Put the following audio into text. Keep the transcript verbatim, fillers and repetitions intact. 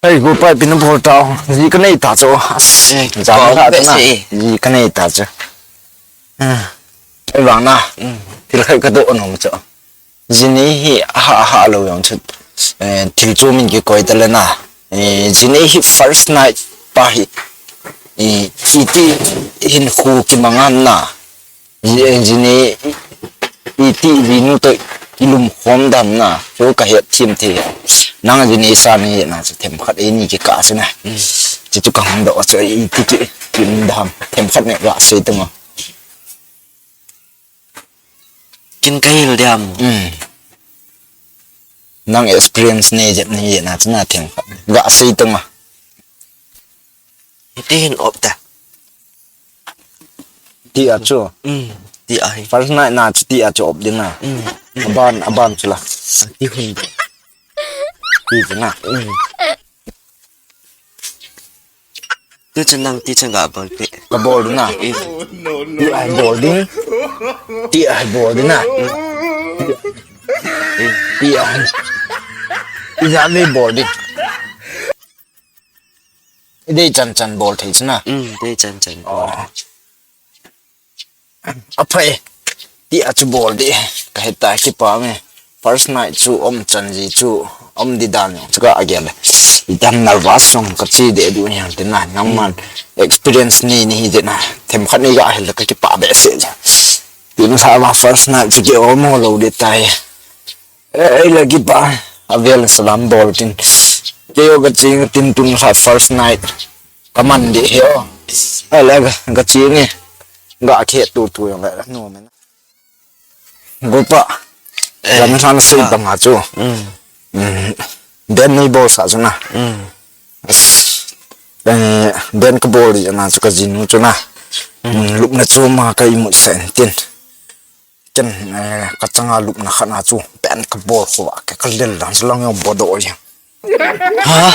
Hei, go pai pin bol ta. Ji ka nei ta chu. As, eh, ja ka ta na. Ji ka nei ta chu. Ah. Ei vang na. Mm. Thil khai ka do no chu. Ji nei hi ha ha lo yong chu. Eh, thil chu min ki koi ta le na. Eh, ji nei hi first night pa hi. Eh, iti hin khu ki mangam na. Ji, ji nei iti ji nu to ilum khom dan na. Chu ka het thim thei. Nang ji nei sa ni na chu themkhat ei ni ki ka chu na. Mm. Chu chu ka hang do chu iti ki kim dam. Themkhat ne ga sei tu ma. Kin ka hil diam. Mm. Nang experience nei jep nei jep na chu na themkhat. Ga sei tu ma. Hiti hin op ta. Ti a chu. Mm. Ti a hi. First night na chu ti a chu op din na. Mm. Aban, aban chu la. Ti hun. Ti chu na. Mm. Tu chu nang ti chu ga bol pi. Ka bol din na. Mm. Ti a bol din. Ti a bol din na. Ti a. Ti a ni bol din. I dei chan chan bol thei chu na. Mm, dei chan chan. Oh. Aphai. Ti a chu bol di. Ka heta kipa me. First night chu om chan ji chu. Om di dan jong chu ka agel. I dan nervous jong ka chi de du ni han tin na. Nang man experience ni ni hi de na. Themkhat ni ga hel ka kipa be se ja. Tin sa ma first night chu ki om ho lo de tai. Eh, ei le kipa, avel salam bol tin. Kei o ka ching tin tun kha first night. Ka man di he o. Ei le ka, ka ching e. Ga khe tu tu yong le no men. Go pa. Eh, lam san sei ah. Bang a chu. Mm. Mm. Den nei bol sa chu na. Mm. Eh, den ka bol di na chu ka jinu chu na. Mm. Mm, lupna chu ma ka imut sa en tin. Ken, eh, ka changa lupna khat na chu pen ka bol kho a, ke ka lel dan lang yong bodo ya. Ha?